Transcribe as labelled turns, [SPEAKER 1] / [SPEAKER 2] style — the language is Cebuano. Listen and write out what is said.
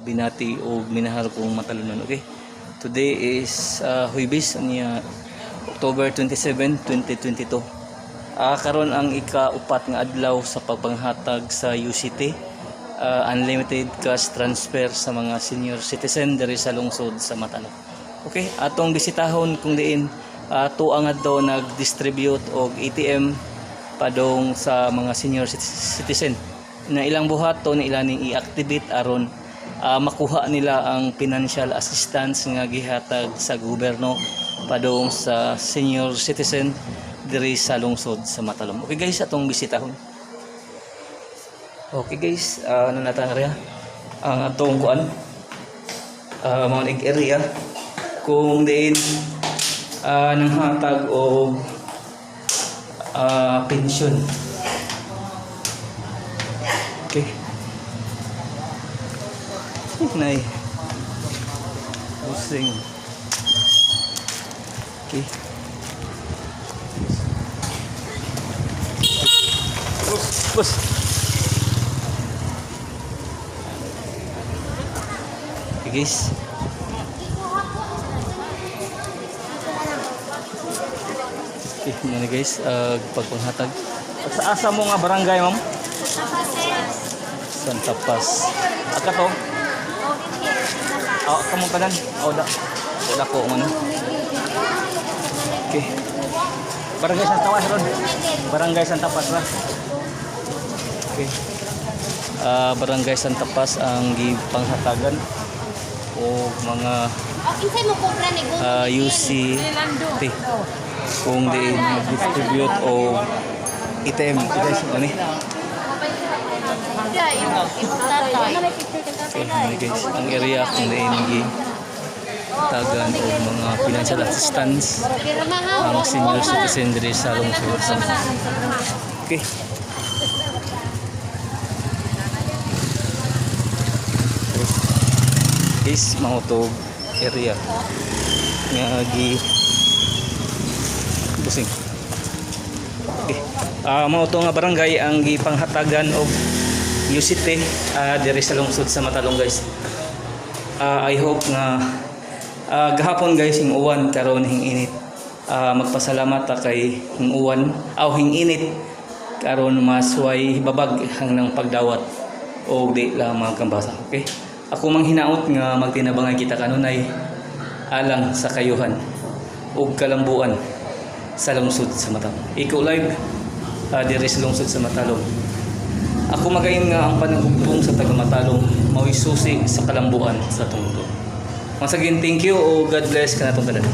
[SPEAKER 1] binati o minahal kong matalunan. Okay? Today is Huwebes niya, October 27, 2022. Karon ang ika-upat nga adlaw sa pagpanghatag sa UCT, unlimited cash transfer sa mga senior citizen diri sa lungsod sa Matalom. Okay, atong bisitahon kung diin tuang adto nag-distribute og ATM padong sa mga senior citizen na ilang buhat to na ilang ning i-activate aron makuha nila ang financial assistance nga gihatag sa gobyerno padong sa senior citizen diri sa lungsod sa Matalom. Okay guys, atong bisitahon. Okay guys, ano na tang area? Ang atong kuan mao ning area kung diin nanghatag og pension. Okay. Nay. Busing. Okay. Bus, bus. Okay guys. Okay, muna guys, pagpanghatag. Sa asa mo nga barangay, ma'am? Santa Paz. Aka to? Oh, kamo tanan. Oh, da. O dako man. Okay. Barangay Santa Paz ron. Barangay Santa Paz ra. Okay. Barangay Santa Paz ang gipanghatagan og mga
[SPEAKER 2] Kinsay mo kumpra ni Google?
[SPEAKER 1] UCT kung diin mag-distribute og ATM guys, ano ni?
[SPEAKER 2] Yeah, imo tatay.
[SPEAKER 1] Okay, ano guys, ang area kung diin gi tagan og mga financial assistance ang senior citizen diri sa lungsod sa. Okay. Guys, mao to area nga gi busing. Okay. Mao to nga barangay ang gipanghatagan og UCT diri sa lungsod sa Matalom, guys. I hope nga gahapon guys hing uwan, karon hing init. Magpasalamat ta kay hing uwan aw hing init karon, mas way babag hang nang pagdawat og di lang magkambasa. Okay? Ako mang hinaot nga magtinabangay kita kanunay alang sa kayuhan ug kalambuan sa lungsod sa Matalom. Ikaw live diri sa lungsod sa Matalom. Ako magayon nga ang panagugtong sa taga Matalom mao'y susi sa kalambuan sa tungtong. Once again, thank you o God bless kanatong tanan.